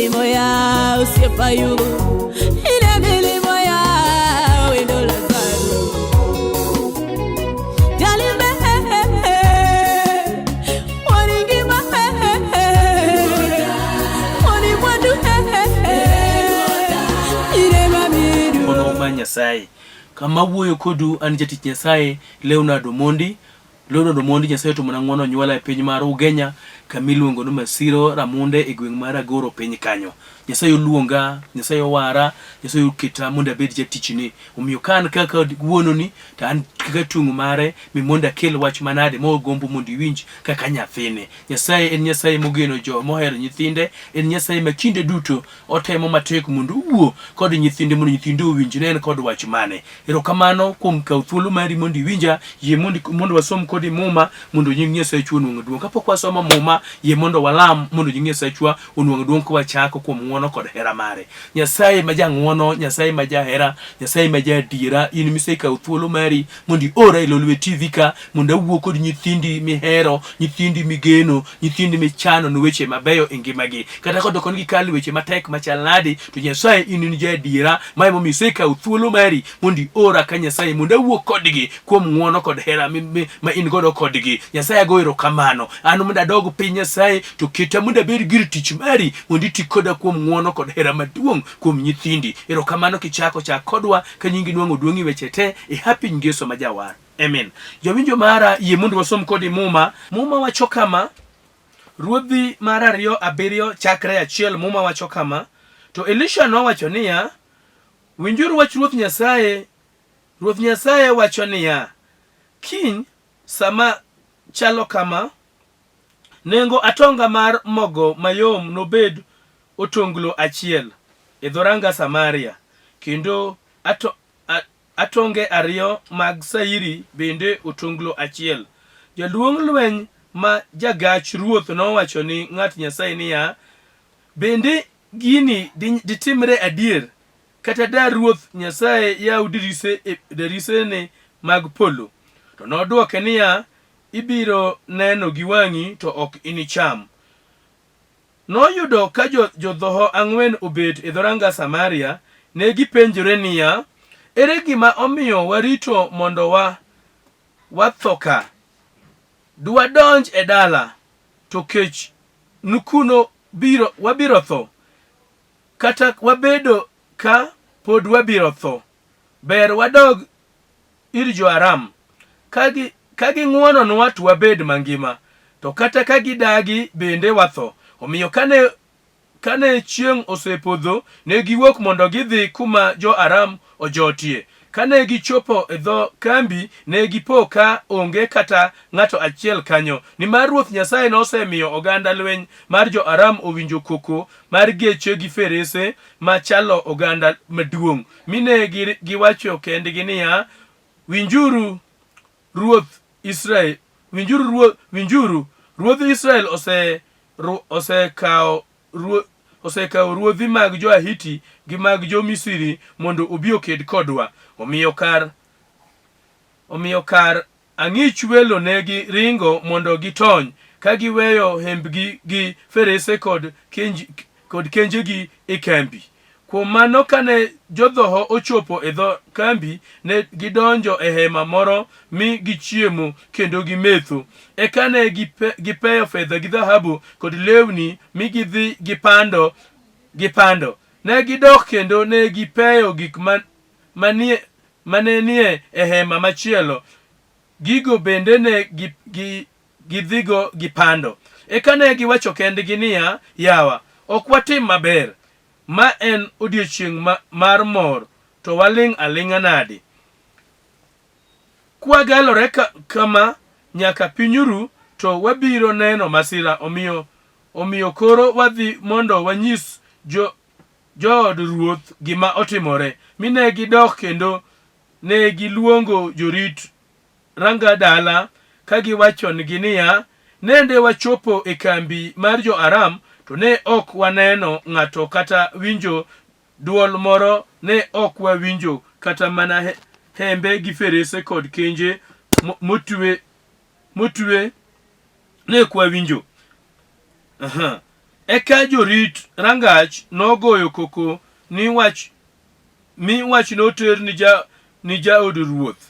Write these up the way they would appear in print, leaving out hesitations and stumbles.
milimo ya osiepa Ayubu, ine milimo ya wendo Lazaro. Jalime waningima wani mwandu ine mamidu Mono ma Nyasaye. Kama wuoyo kodu an jatich Nyasaye Leonard Omondi. Leonard Omondi Nyasaye otimona ng'wono onyuola e piny mar Ugenya kama iluongo ni Masiro Ramunde e gweng' mar Agoro piny kanyo. Nyasaye oluonga, Nyasaye owara, Nyasaye oketa mondo abed jatichne. Omiyo ka an kaka wuononi to an kaka tung' mare mi mondo akel wach manade ma ogombo mondo iwinj kaka nyathine. Nyasaye en Nyasaye mogeno jo mohero nyithinde, en Nyasaye ma kinde duto otemo matek mondo owuo kod nyithinde mondo nyithinde owinj ne en kod wach mane. Erokamano kuom kawo thuolo mari mondo iwinja, yie mondo, mondo wasom kodi Muma mondo nying Nyasachwa onwang' duong'. Kapok wasomo Muma, yie mondo walam mondo nying Nyasachwa onwang' duong' ka wachako kuom ng'wono kod hera mare. Nyasaye ma jang'wono, Nyasaye ma jahera, Nyasaye ma jaadiera, in misekawo thuolo mari mondo iora e Lolwe TV ka mondo awuo kod nyithindi mihero, nyithindi migeno, nyithindi michano ne weche mabeyo e ngimagi. Kata kodoko ni gikalo weche matek machal nadi, to Nyasaye in in jaadiera, ma emomiyo isekawo thuolo mari mondo iora ka Nyasaye mondo awuo kodgi kuom ng'wono kod hera ma in godo kodgi. Nyasaye ago erokamano. An mondo adog piny Nyasaye to keta mondo abed gir tich mari mondo iti koda kuom ng'wono kod hera maduong' kuom nyithindi. Erokamano kichako chak kodwa ka nyingi nwang'o duong' e weche te e hapi nying Yesu ma jawar. Amen. Jawinjo mara, yie mondo wasom kodi Muma. Muma wacho kama, Ruodhi mar ariyo abiriyo chakre achiel Muma wacho kama, to Elisha nowacho niya, Winjuru wach Ruoth Nyasaye. Ruoth Nyasaye wacho niya, Kiny sama chalo kama, nengo atonga mar mogo mayom nobed otonglo achiel e dhoranga Samaria, kendo ato, a, atonge ariyo mag sairi bende otonglo achiel. Jaduong' lweny ma jagach ruoth nowacho ni ng'at Nyasaye niya, Bende gini ditimre adier kata da Ruoth Nyasaye yaw dirise e, dirisene mag polo? To nodwoke niya, Ibiro neno gi wang'i to ok inicham. Noyudo ka jodhoho ang'wen obet e dhoranga Samaria, ne gipenjore niya, Ere gima omiyo warito mondo wa watho ka? Dwadonj e dala, to kech nukuno biro, wabiro tho. Kata wabedo ka, pod wabiro tho. Ber wadog ir jo-Aram. Ka gi, ka ging'wononwa to wabed mangima, to kata ka gidagi bende watho. Omiyo kane, kane chieng' osepodho, ne giwuok mondo gidhi kuma jo-Aram ojotie. Kane gichopo e dho kambi, ne gipo ka onge kata ng'ato achiel kanyo, nimar Ruoth Nyasaye nosemiyo oganda lweny mar jo-Aram owinjo koko mar geche gi farese ma chalo oganda maduong', mi ne giwacho kendgi niya, Winjuru, ruoth Israel, winjuru, ruoth, winjuru, ruodh Israel ose, osekawo ruo, osekawo ruodhi mag jo-Ahiti gi mag jo-Misri mondo obi oked kodwa. Omiyo kar omiyo kar Ang'ich welo ne gi ringo mondo gitony, ka giweyo hembgi gi farese kod, kenj, kod kenjegi e kambi. Kuom mano kane jodhoho ochopo e dho kambi, ne gidonjo e hema moro mi gichiemo kendo gimetho. Eka ne gipe, gipeyo fedha gi dhahabu kod lewni mi gidhi gipando gipando. Ne gidok kendo ne gipeyo gik ma, manie mane nie e hema machielo, gigo bende ne gidhigo gipando. Eka ne giwacho kendgi niya, Yawa, ok watim maber. Ma en odiechieng' ma, mar mor, to waling' aling'a nadi? Kwagalore ka, kama nyaka pinyuru, to wabiro neno masira. Omiyo, omiyo koro wadhi mondo wanyis jo, jood ruoth gima otimore, mi ne gidok kendo ne giluongo jorit ranga dala ka giwachonigi niya, Nende wachopo e kambi mar jo-Aram, to ne ok waneno ng'ato kata winjo dwol moro, ne ok wawinjo kata mana hembe gi farese kod kenje motwe motwe ne ok wawinjo. Aha. Eka jorit rangach nogoyo koko ni wach mi wach noter ni ja ni jaod ruoth.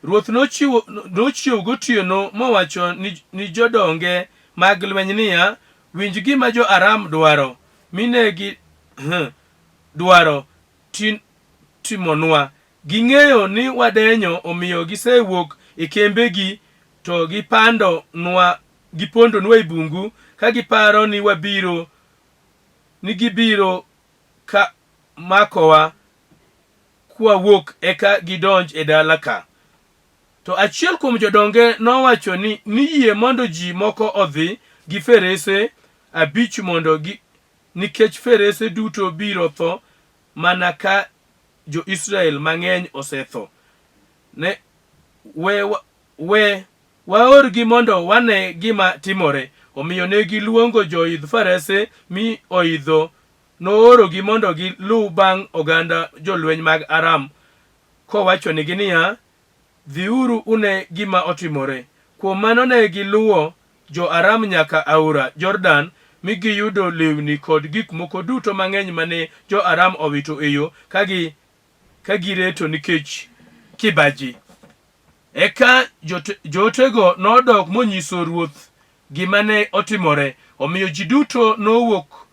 Ruoth nochiwo nochiew gotieno mowacho ni, ni jodonge mag lweny niya, Winj gima jo-Aram dwaro, mi ne gi dwaro timonwa. Ging'eyo ni wadenyo, omiyo gisewuok e kembegi to gipando nwa gipondonwa e bungu ka giparo ni wabiro ni gibiro ka makowa kwawuok eka gidonj e dala ka. To achiel kuom jodonge nowacho ni, ni yie mondo ji moko odhi gi farese abich mondo gi, nikech farese duto biro tho mana ka jo-Israel mang'eny osetho. Ne, we, we waorgi mondo wane gima timore. Omiyo ne giluongo joidh farese mi oidho noorogi mondo giluw bang' oganda jolweny mag Aram kowachonigi niya, Dhiuru une gima otimore. Kuom mano ne giluwo jo-Aram nyaka aora Jordan mi giyudo lewni kod gik moko duto mang'eny mane jo-Aram owito e yo ka gi ka gireto nikech kibaji. Eka jootego nodok monyiso ruoth gima ne otimore. Omiyo ji duto nowuok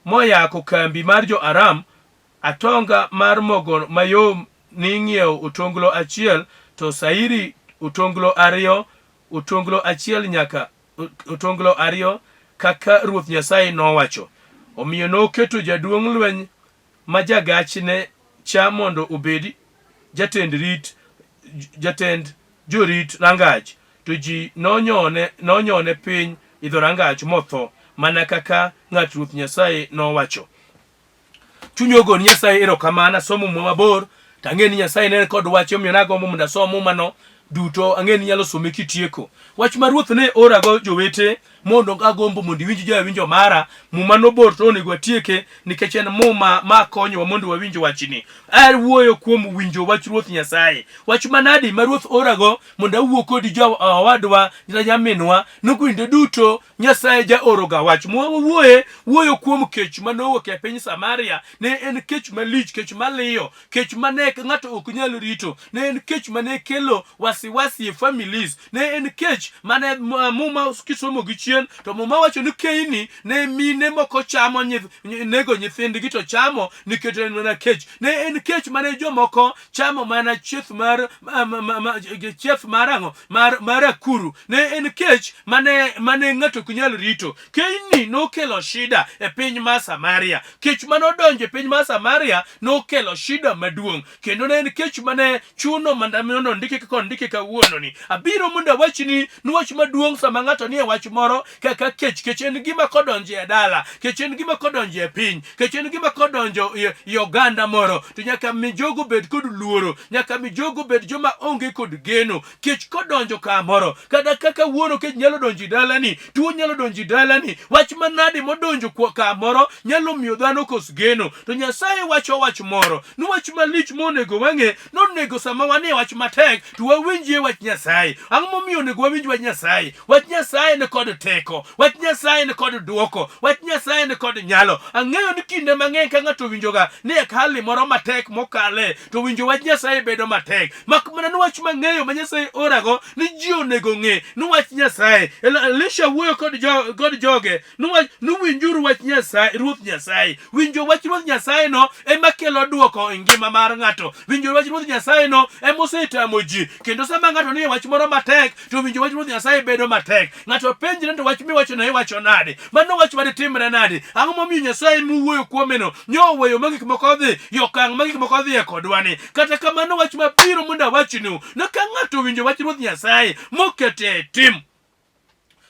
moyako kambi mar jo-Aram. Atonga mar mogo mayom ning'iewo otonglo achiel, to shairi otonglo ariyo, otonglo achiel nyaka otonglo ariyo, kaka Ruoth Nyasaye nowacho. Omiyo noketo jaduong' lweny ma jagachne cha mondo obed jatend rit jatend jorit rangach, to ji nonyone, nonyone piny e dhorangach motho, mana kaka ng'at Ruoth Nyasaye nowacho. Chuny ogo ni Nyasaye erokamano, asomo muma mabor, to ang'e ni Nyasaye ne kod wach omiyo nagombo mondo asom mumano duto, ang'e ni inyalo some kitieko. Wach ma Ruoth ne orago jowete mondo agombo mondo iwinj jawinjo mara, muma nobor to onego atieke nikech en muma ma konyowa mondo wawinj wachni. Awuoyo kuom winjo wach Ruoth Nyasaye. Wach manadi ma Ruoth orago mondo awuo kodi jowadwa nyaminwa ni kinde duto Nyasaye jaoroga wach. Mwawuoye wuoyo kuom kech ma nowuok e piny Samaria. Ne en kech malich, kech maliyo, kech mane ng'ato ok nyal rito. Ne en kech mane kelo wasiwasi e families. Ne en kech mane Muma kisomo gi chien to Muma wacho ni keyni ne mine moko chamo nego nyithindgi to chamo nikech en mana kech. Ne en kech mane jomoko chamo mana chieth mar chieth mar ang'o mar mar akuru. Ne en kech mane mane ng'ato ok nyal rito. Keyni nokelo shida e piny mar Samaria. Kech mane odonjo e piny mar Samaria nokelo shida maduong'. Kendo ne en kech mane chuno mondo mondo ondike kaka ondike kawuononi. Abiro mondo awachni ni wach maduong' sama ng'ato nie wach moro kaka kech. Kech en gima kodonjo e dala, kech en gima kodonjo e piny, kech en gima kodonjo e, e oganda moro to nyaka mi jogo bed kod luoro, nyaka mi jogo bed joma onge kod geno. Kech kodonjo kamoro, kata kaka wuono kech nyalo donjo e dalani, tuo nyalo donjo e dalani, wach manade modonjo kwa kamoro nyalo miyo dhano kos geno. To Nyasaye wacho wach moro, ni wach malich monego wang'e, nonego sama wanie wach matek to wawinjie wach Nyasaye. Ang'o momiyo onego wawinj wach Nyasaye? Wach Nyasaye ni kod teko, wach Nyasaye ni kod dwoko, wach Nyasaye ni kod nyalo. Ang'eyo ni kinde mang'eny ka ng'ato owinjoga ni e hali moro matek mokale, to winjo wach Nyasaye bedo matek. Mak mana ni wach mang'eyo ma Nyasaye orago ni ji onego ng'e ni wach Nyasaye. Elisha wuoyo kod, jo, kod joge ni wach ni winjuru wach Nyasaye, Ruoth Nyasaye. Winjo wach Ruoth Nyasaye no ema kelo dwoko e ngima mar ng'ato. Winjo wach Ruoth Nyasaye no ema osetamo ji. Kendo sama ng'ato nie wach moro matek, to winjo wach Ruoth Nyasaye bedo matek. Ng'ato penjre to wach miwachono iwacho nade? Mano wach maditimre nade? Ang'o momiyo Nyasaye muwuoyo kuomeno nyo oweyo ma gik moko odhi e okang' ma gik moko odhiye kodwani? Kata kamano wach mabiro mondo awachnu, ni ka ng'ato owinjo wach Ruoth Nyasaye mokete e tim,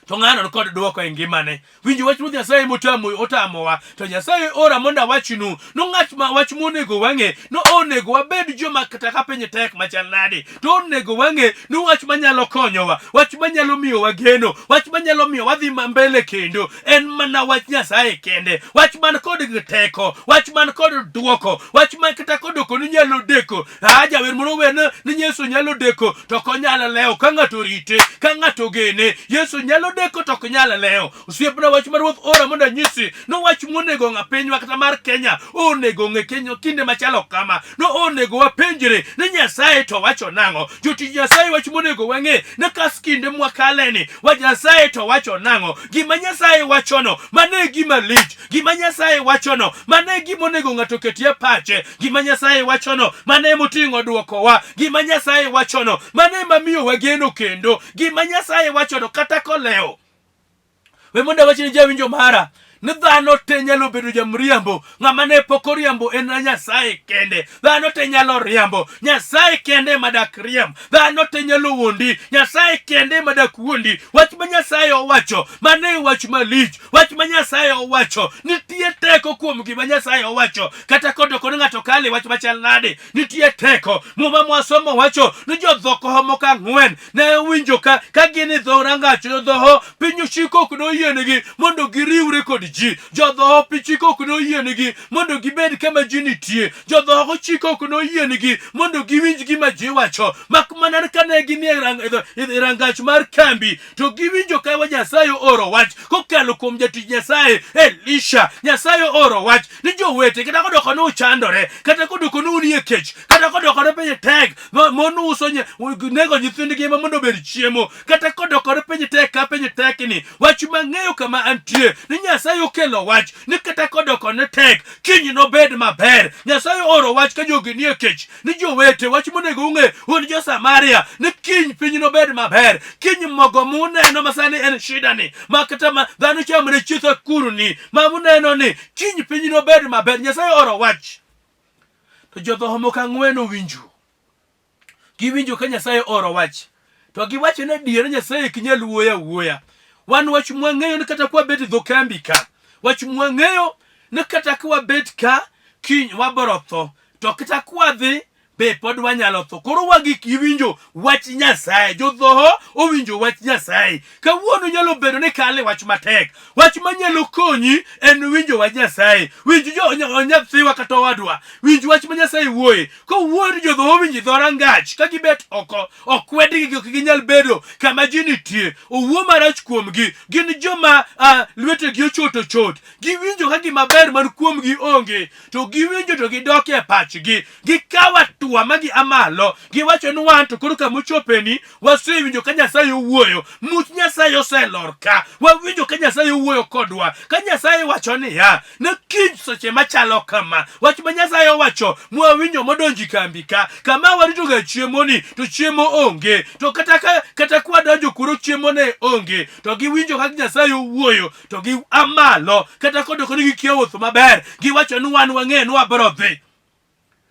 to ng'ano ni kod dwoko e ngimane. Winjo wach Ruoth Nyasaye motamo otamowa, to Nyasaye ora mondo awachnu no ng'at ma wach monego wang'e no onego wabed joma kata ka piny tek machal nade, to onego wang'e ni wach manyalo konyowa, wach manyalo miyowa geno, wach manyalo miyo wadhi mbele kendo en mana wach Nyasaye kende, wach man kod teko, wach man kod dwoko, wach ma kata kodoko ni nyalo deko. Ah, jawer moro wer ni Yesu nyalo deko to ok onyal lewo ka ng'ato orite, ka ng'ato ogene. Yesu nyalo modeko to ok nyal lewo. Osiepna wach ma Ruoth ora mondo anyisi no wach monego ng'a pinywa kata mar Kenya onego ng'e Kenya kinde machalo kama no onego wapenjre ni Nyasaye to wacho nang'o. Jotich Nyasaye wach monego wang'e ni kas kinde mwakaleni wa Nyasaye to wacho nang'o. Gima Nyasaye wachono mano e gima lich. Gima Nyasaye wachono mano e gima onego ng'ato oketie pache. Gima Nyasaye wachono mano ema oting'o dwokowa. Gima Nyasaye wachono mano ema miyowa geno kendo. Gima Nyasaye wachono kata kolewo. We mondo awach ni jawinjo mara ni dhano te nyalo bedo jamriambo. Ng'ama ne pok oriambo en Nyasaye kende. Dhano te nyalo riambo, Nyasaye kende ema dak riemb. Dhano te nyalo wuondi, Nyasaye kende ema dak wuondi. Wach ma Nyasaye owacho, mano e wach malich. Wach ma Nyasaye owacho, nitie teko kuom gima Nyasaye owacho. Kata kodoko ni ng'ato kale wach machal nade, nitie teko. Muma mwasomo wacho ni jodhokoho moko ang'wen ne owinjo ka, ka gin e dho rangach jodhoho piny chik ok noyienegi mondo giriwre kod ji. Jodhoho piny chik ok noyienegi mondo gibed kama ji nitie. Jodhoho chik ok noyienegi mondo giwinj gima ji wacho. Mak mana kane ginie e rangach mar kambi to giwinjo ka wa Nyasaye ooro wach kokalo kuom jatich Nyasaye Elisha. Nyasaye ooro wach ni jowete, kata kodoko ni uchandore, kata kodoko ni unie kech, kata kodoko ni piny tek, mon uso nego nyithindgi ema mondo obed chiemo, kata kodoko ni piny tek ka piny tek ni, wach mang'eyo kama antie ni Nyasaye okelo wach ni kata kodoko ni tek, kiny nobed maber. Nyasaye ooro wach ka jogi nie kech ni jowete, wach monego ung'e un jo Samaria ni kiny piny nobed maber. Kiny mogo muneno ma sani en shida ni, ma kata ma dhano chamre chietho kurni, ma muneno ni kiny piny nobed maber. Nyasaye oro wach. To jodhoho moko ang'wen owinjo. Giwinjo ka Nyasaye oro wach. To giwacho ni adiera Nyasaye ok nyal wuoyo awuoya. Wan wach mwang'eyo ni kata kwabet e dho kambi ka, wach mwang'eyo ni kata kwabet ka, kiny wabiro tho. To kata kwadhi be pod wanyalo tho. Koro wagi iwinjo wach Nyasaye. Jodhoho owinjo wach Nyasaye. Kawuono nyalo bedo ni kale wach matek. Wach manyalo konyi en winjo wach Nyasaye. Winj jo nyathiwa kata owadwa. Winj wach ma Nyasaye wuoye. Kowuoyo to jodhoho owinjo dho rangach ka gibet oko. Okwedgi ok ginyal bedo kama ji nitie. Owuo marach kuomgi. Gin joma lwetegi ochot ochot. Giwinjo ka gima ber man kuomgi onge. To giwinjo to gidok e pachgi. Gikawo atua ma gia malo. Giwacho ni wan to koro kama ochopeni wasewinjo ka Nyasaye owuoyo. Much Nyasaye oselor ka. Wawinjo ka Nyasaye owuoyo kodwa. Ka Nyasaye wacho niya, ne kiny seche machalo kama. Wach ma Nyasaye owacho mwawinjo modonjo e kambi ka. Kama waritoga chiemoni to chiemo onge. To kata ka kata kwadonjo kuro chiemo ne onge. To giwinjo kaka Nyasaye owuoyo to gi a malo kata kodoko ni gikia wuotho maber. Giwacho ni wan wang'e ni wabiro dhi.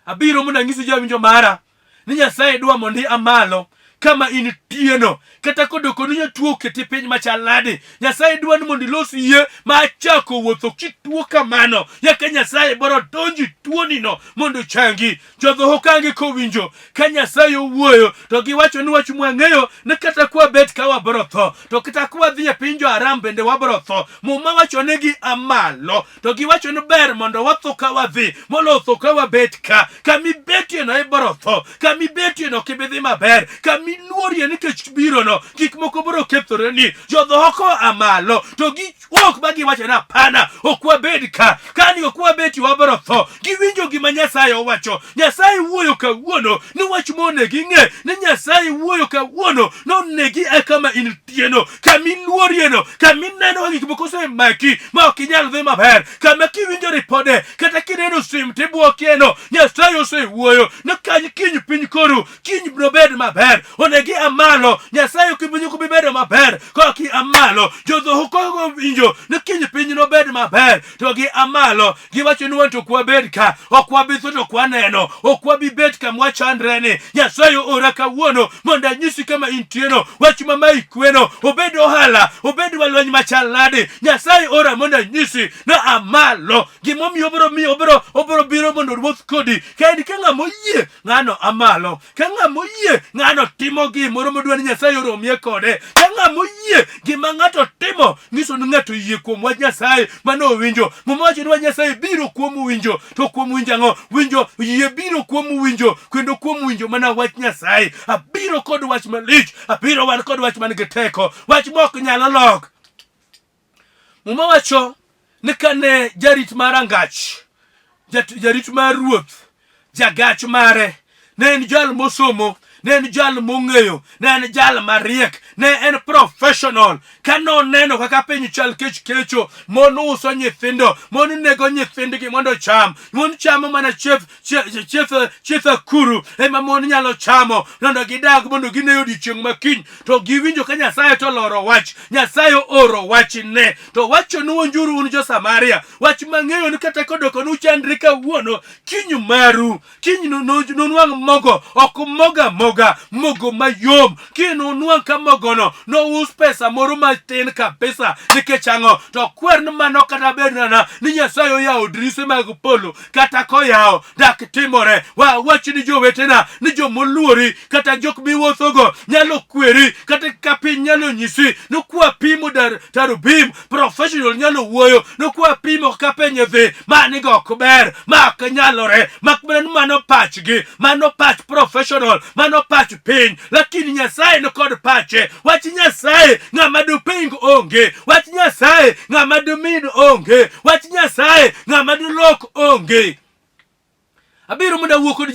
Abiro mondo anyisi jawinjo mara ni Nyasaye dwa mondo ia malo kama intieno kata kodoko ni jatuo oketi piny machal nade. Nyasaye dwa ni mondo ilos yie ma chako wuotho kituo kamano yaka Nyasaye boro donji tuonino mondo ochangi. Jodhoho kangi kowinjo ka Nyasaye owuoyo to giwacho ni wach mwang'eyo ni kata kwabet ka wabiro tho to kata kwadhi e piny jo Aram bende wabiro tho. Muma wacho ni gi a malo to giwacho ni ber mondo watho ka wadhi moloyo tho ka wabet ka. Kama ibetieno ibiro tho, kama ibetieno ok ibi dhi maber, kama iluorie nikech birono gik moko biro kethoreni. Jodhoho koa malo to giwuok ma giwacho ni hapana, ok wabed ka, kani ok wabeti wabiro tho. Giwinjo gima Nyasaye owacho. Nyasaye wuoyo kawuono ni wach monego ing'e ni Nyasaye wuoyo kawuono nonegi e kama intieno, kama iluorieno, kama ineno ka gik moko osemaki ma ok inyal dhi maber, kama kiwinjo ripode kata kineno sim tibwokieno. Nyasaye osewuoyo ni kany kiny piny koru kiny nobed maber. Onego ia malo. Nyasaye ok ibi ok bi bedo maber ka ok ia malo. Jodhoho kowinjo ni kiny piny nobed maber to gi a malo giwacho ni wan to ok wabed ka, ok wabi tho to ok waneno, ok wabi bet kama wachandre ni. Nyasaye oora kawuono mondo anyisi kama intieno, wach ma mayi kweno, obed ohala, obed walweny machal nade. Nyasaye ora mondo anyisi ni a malo. Gimomiyo obiro miyo obiro obiro biro mondo owuoth kodi ka en ka ng'ama oyie ng'ano a malo, ka ng'ama oyie ng'ano timo. timo gimoro modwa ni Nyasaye oromie kode. Ka ng'ama oyie gima ng'ato timo nyiso ni ng'ato oyie kuom wach Nyasaye mane owinjo. Muma wacho ni wach Nyasaye biro kuom winjo. To kuom winjo ang'o? Winjo yie biro kuom winjo kendo kuom winjo mana wach Nyasaye. Abiro kod wach malich, abiro wan kod wach man gi teko, wach mok nyalo lok. Muma wacho ni kane jarit mar angach, jarit mar ruoth, jagach mare, ne en jal mosomo, ne en jal mong'eyo, ne en jal mariek, ne en professional. Ka noneno kaka piny chal kech kecho, mon uso nyithindo, mon nego nyithindgi mondo ocham, mon chamo mana chieth chieth akuru ema mon nyalo chamo mondo gidag mondo gine odiechieng' ma kiny. To giwinjo ka Nyasaye to loro wach, Nyasaye ooro wachne to wacho ni winjuru un jo-Samaria, wach mang'eyo ni kata kodoko nuchandri kawuono, kiny maru kiny nunwang' mogo, ok mogo amoga, mogo mayom. Kiny nunwang' ka mogono nous pesa moro matin kabisa. Nikech ang'o? To kwer ni mano kata bed nana ni Nyasaye oyawo dirise mag polo, kata koyawo dak timore. Wawach ni jowetena ni jomoluori kata jok miwuothogo nyalo kweri, kata ka piny nyalo nyisi ni kwa pimo dar tarubim professional nyalo wuoyo ni kwa pimo ka piny dhi ma nigo ok ber, ma ok nyalore, mak mana ni mano pachgi, mano pach professional, mano pach piny, lakini Nyasaye ni kod pache. Wach Nyasaye ng'ama duping onge, wach Nyasaye ng'ama dumin onge, wach Nyasaye ng'ama dulok onge. Abiro mondo awuo kod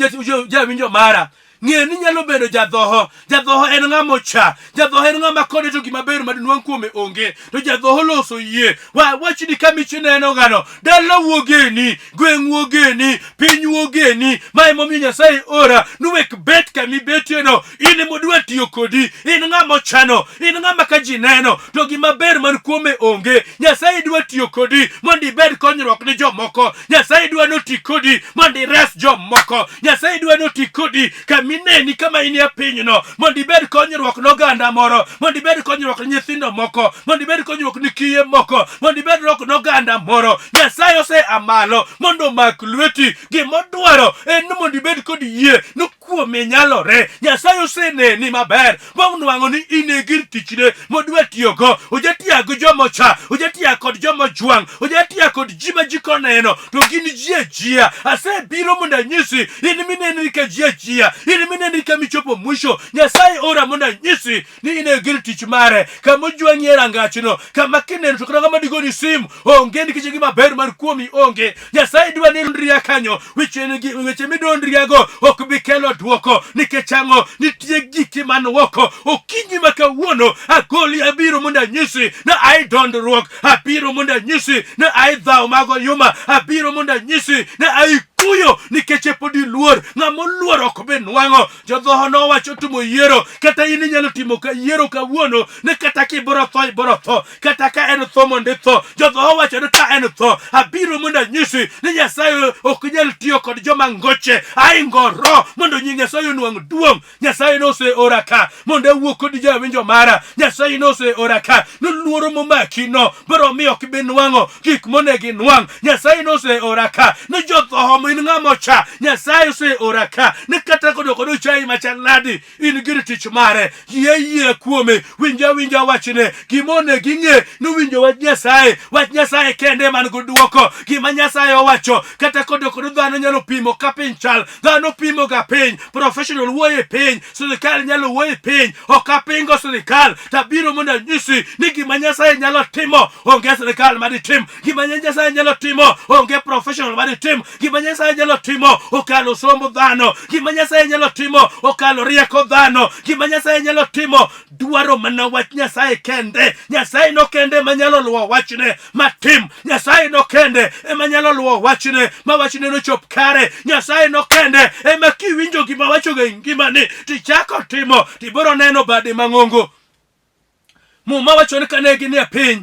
jawinjo mara. Ng'e ni nyalo bedo jadhoho. Jadhoho en ng'ama ocha. Jadhoho en ng'ama kode to gima ber madinwang' kuome onge. To jadhoho loso yie. Wach ni ka mich neno ng'ano, dala wuogeni, gweng' wuogeni, piny wuogeni. Ma emomiyo Nyasaye ora ni wek bet kama ibetieno. In ema odwa tiyo kodi. In ng'ama ochano. In ng'ama ka ji neno to gima ber man kuome onge. Nyasaye dwa tiyo kodi mondo ibed konyruok ni jomoko. Nyasaye dwa noti kodi mondo ires jomoko. Nyasaye dwa noti kodi kama ineni kama inie pinyno mondo ibed konyruok noganda moro, mondo ibed konyruok ni nyithindo moko, mondo ibed konyruok ni kiye moko, mondo ibed rok noganda moro. Nyasaye ose a malo mondo omak lweti. Gimodwaro en ni mondo ibed kod yie ni kuome nyalore. Nyasaye oseneni maber monwang'o ni in e gir tichne modwa tiyogo. Ojatiya gi jomocha, ojatiya kod jomojwang', ojatiya kod ji ma ji koneno to gin ji ajia. Asebiro mondo anyisi in minenri ka ji ajia, in minenri ka michopo mwisho. Nyasaye ora mondo anyisi ni in e gir tich mare. Kama ojwang'i e rangachno, kama kineno to kata ng'ama digoni simu onge nikech gima ber mar kuomi onge. Nyasaye dwa ni ria kanyo, weche midondriago ok bi kelo dwoko. Nikech ang'o? Nitie giki man oko. Okinyi ma kawuono agoli, abiro mondo anyisi ni ai dondruok, abiro mondo anyisi ni ai dhaw mag oyuma, abiro mondo anyisi ni ai kuyo nikech e pod iluor. Ng'ama oluor ok bi nwang'o. Jodhoho nowacho timo yiero, kata in inyalo timo ka yiero kawuono ni kata kibiro tho ibiro tho, kata ka en tho mondo itho. Jodhoho wacho ni ka en tho, abiro mondo anyisi ni Nyasaye ok nyal tiyo kod joma ngoche, aingoro mondo nying Nyasaye onwang' duong'. Nyasaye noseora ka mondo awuo kodi jawinjo mara. Nyasaye noseora ka ni luoro momaki no biro miyo ok ibi nwang'o gik monego inwang'. Nyasaye noseora ka ni jodhoho in ng'ama ocha. Nyasaye oseora ka ni kata kodoko nochayi machal nadi, in gir tich mare. Yie yie kuome, winj awinja wachne. Gima onego ing'e ni winjo wach Nyasaye, wach Nyasaye kende man gi dwoko. Gima Nyasaye owacho, kata kodoko ni dhano nyalo pimo ka piny chal, dhano pimo ga piny, professional wuoyo e piny, sirikal nyalo wuoyo e piny. Ok apingo sirikal, tabiro mondo anyisi ni gima Nyasaye nyalo timo onge sirikal maditim. Gima Nyasaye nyalo timo onge professional maditim. Gima Nyasaye nyalo timo okalo sombo dhano. Gima Nyasaye nyalo timo okalo rieko dhano. Gima Nyasaye nyalo timo dwaro mana wach Nyasaye kende. Nyasaye no kende manyalo luwo wachne matim. Nyasaye no kende ema nyalo luwo wachne ma wachne nochop kare. Nyasaye no kende ema kiwinjo gima wachoga e ngimani tichako timo tibiro neno bade mang'ongo. Muma wacho ni kane ginie piny,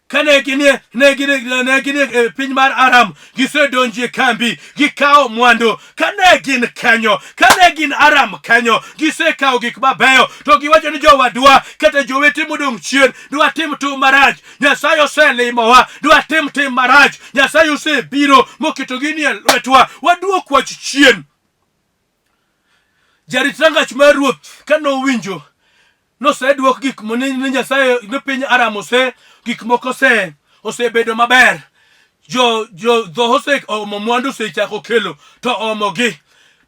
kane ginie ne gin ne ginie e piny mar Aram, gisedonjo e kambi, gikawo mwandu. Kane gin kanyo, kane gin Aram kanyo, gisekawo gik mabeyo, to giwacho ni jowadwa kata jowete modong' chien, dwatim tim marach. Nyasaye oselimowa, dwatim tim marach. Nyasaye osebiro moketo gini e lwetwa, waduok wach chien. Jarit rangach mar ruoth ka nowinjo nosedwok gik mo ni Nyasaye ni piny Aram ose gik moko ose osebedo maber. Jo jo dho ose omo mwandu osechako kelo to omogi.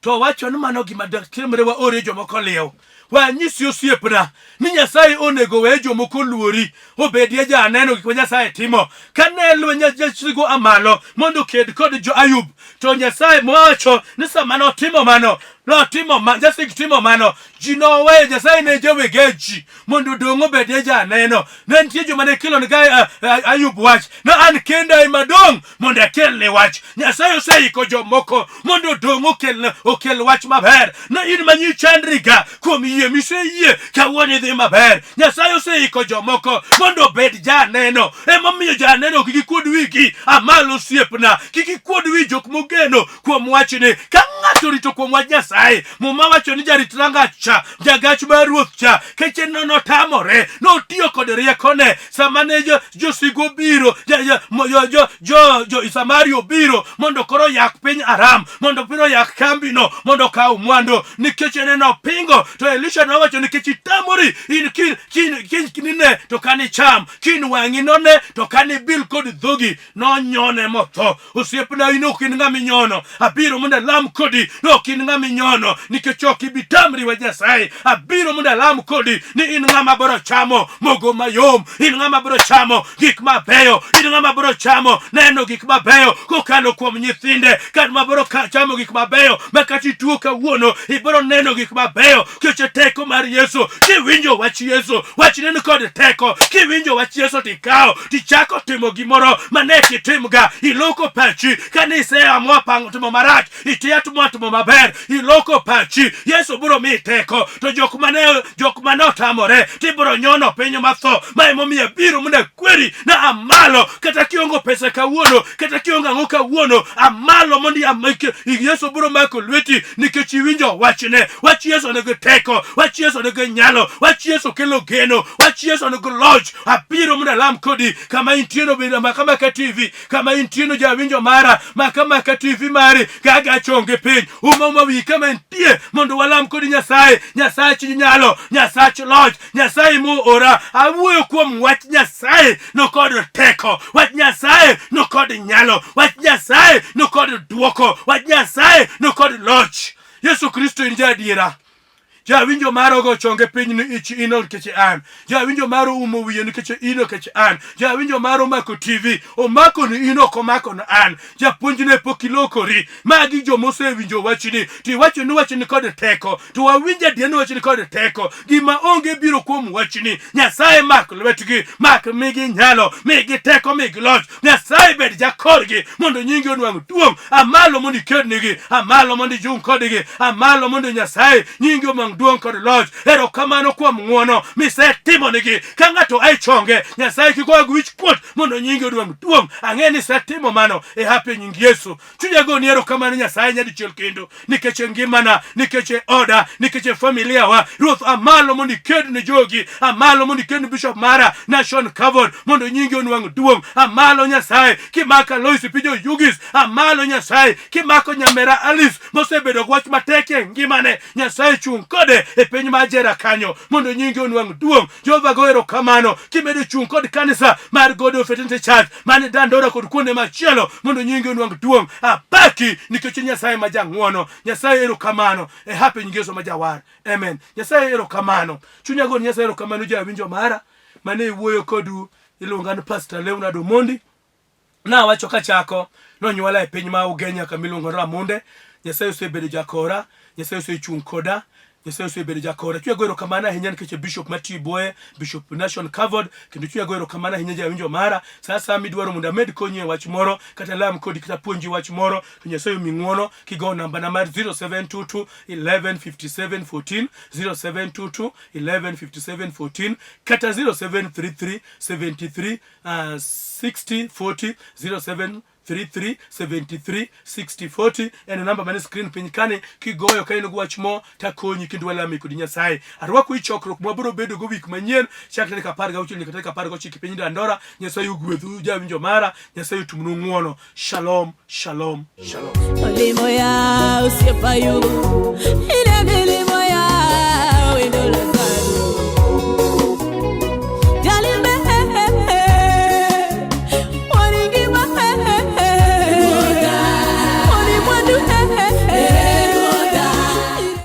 To wacho ni mano gima timre waore jomoko liw. Wanyisi osiepna ni Nyasaye onego we jomoko luori obedie janeno gik ma Nyasaye timo. Kane lweny jasigu amalo mondo oked kod jo Ayub, to Nyasaye mowacho ni sama notimo mano, notimo ma, jasik timo mano, ji noweyo Nyasaye ne jowege ji mondo odong' obedie janeno. Ne nitie joma ne kelonega Ayub wach, ne an kenda ema dong' mondo akelne wach. Nyasaye oseiko jomoko mondo odong' okel wach maber. Ne in ma nyichandriga kuom yie miseyie kawuono idhi maber. Nyasaye oseiko jomoko mondo obed janeno. Emomiyo janeno kik ikuod wigi. Amalo osiepna, kik ikuod wi jok mogeno kuom wachni. Ka ng'ato orito kuom wach Nyasaye, Muma wacho ni jarit rangach cha, jagach mar ruoth cha, keche no notamore, notiyo kod riekone sama ne josigu obiro, jo Samaria obiro mondo koro oyak piny Aram, mondo piny oyak kambino, mondo okaw mwandu, nikech en nopingo. To Elisha nowacho nikech itamori, in kin nine to kanicham, kin wang'i none to kanibil kod dhogi. Nonyone motho. Osiepna, in ok in ng'ama inyono. Abiro mondo alam kodi ni ok in ng'ama inyono, nikech ok ibi tamri wa Nyasaye. Abiro mondo alam kodi ni in ng'ama biro chamo mogo mayom, in ng'ama biro chamo gik mabeyo, in ng'ama biro chamo neno gik mabeyo kokalo kuom nyithinde, kata ma biro chamo gik mabeyo ma kata ituo kawuono ibiro neno gik mabeyo keche teko mar Yesu. Kiwinjo wach Yesu, wachne ni kod teko. Kiwinjo wach Yesu tikawo tichako timo gimoro mane kitimga, iloko pachi. Kane iseamua pango timo marach, itiya timo timo maber, iloko pachi, Yesu biro miyi teko. To jok mane otamore tibiro nyono piny matho. Ma emomiyo abiro mondo akweri na amalo, kata kiongo pesa kawuono, kata kiongo ang'o kawuono, amalo mondo Yesu biro mako lweti nikech iwinjo wachne. Wach Yesu nigi teko, wach Yesu nigi nyalo, wach Yesu kelo geno, wach Yesu nigi loch. Abiro mondo alam kodi kama intieno, bende maka maka TV kama intieno, jawinjo mara, maka maka TV mari, gaga chonge piny, uma uma wiyi kama intie mondo walam kodi Nyasaye, Nyasach nyalo, Nyasach loch, Nyasaye moora. Awuoyo kuom wach Nyasaye no kod teko, wach Nyasaye no kod nyalo, wach Nyasaye no kod duoko, wach Nyasaye no kod loch. Yesu Kristo in jaadiera. Jawinjo maro go chonge piny ni ich ino nikech an. Jawinjo maro umo wiye nikech ino nikech an. Jawinjo maro mako TV, omako ni ino ok omako ni an. Japuonj ne pok ilokori. Magi joma osewinjo wachni, to iwacho ni wachni kod teko, to wawinjo adier ni wachni kod teko. Gima onge biro kuom wachni. Nyasaye mak lwetgi, mak migi nyalo, migi teko, migi loch. Nyasaye bed jakorgi mondo nyingi onwang' duong'. Amalo mondo ikednigi, amalo mondo ijung' kodgi, amalo mondo Nyasaye nyingi onwang' duong' kod loch. Erokamano kuom ng'wono misetimonigi. Ka ng'ato ae chonge, Nyasaye kik oa gi wich kuot mondo nyingi onwang' duong'. Ang'e ni isetimo mano e hape nying Yesu. Chunya goni erokamano Nyasaye nyadichiel kendo nikech e ngimana, nikech e oda, nikech e familia wa. Ruoth, amalo mondo iked ne jogi, amalo mondo iked ne bishop mara Nashon Kavod mondo nyingi onwang' duong'. Amalo Nyasaye kimako Alois Pijo Yugis, amalo Nyasaye kimako nyamera Alice mosebedo gi wach matek e ngimane. Nyasaye chung' kode e piny ma jera kanyo mondo nyingi onwang' duong'. Jehova go erokamano kimedo chung' kod kanisa mar God of Eternity Church man Dandora kod kuonde machielo mondo nyingi onwang' duong'. Apaki nikech Nyasaye ma jang'wono. Nyasaye erokamano e hape nying Yesu ma jawar. Amen. Nyasaye erokamano. Chunya go Nyasaye erokamano jawinjo mara mane iwuoyo kodu iluonga ni Pastor Leonard Omondi. Nawacho kachako, nonyuola e piny ma Ugenya kama iluongo ni Ramunde. Nyasaye osebedo jakora, Nyasaye osechung' koda, Nyasaye osebedo jakora. Chunya go erokamano ahinya nikech bishop matiyo bwoye, Bishop Nation Covered, kendo chunya go erokamano ahinya jawinjo mara. Sa asaya midwaro mondo amed konyi e wach moro, kata lam kodi, kata puonji wach moro, to Nyasaye omi ng'uono kigo namba na mar 0722 11 57 14, 0722 11 57 14 kata 0733 73 60 40, 07 33 73 60 40 en namba mane screen piny kani kigoyo ka in gi wach mo takonyi kendo walami kod Nyasaye. Arwako i chokruok mwabiro bedo go wik manyien chak tarik 16 nyaka tarik 19 piny Dandora. Nyasaye ogwedhu jawinjo mara, Nyasaye otumnu ng'wono. Shalom, shalom, shalom. Olimo ya osiepa yugo, ine milimo ya.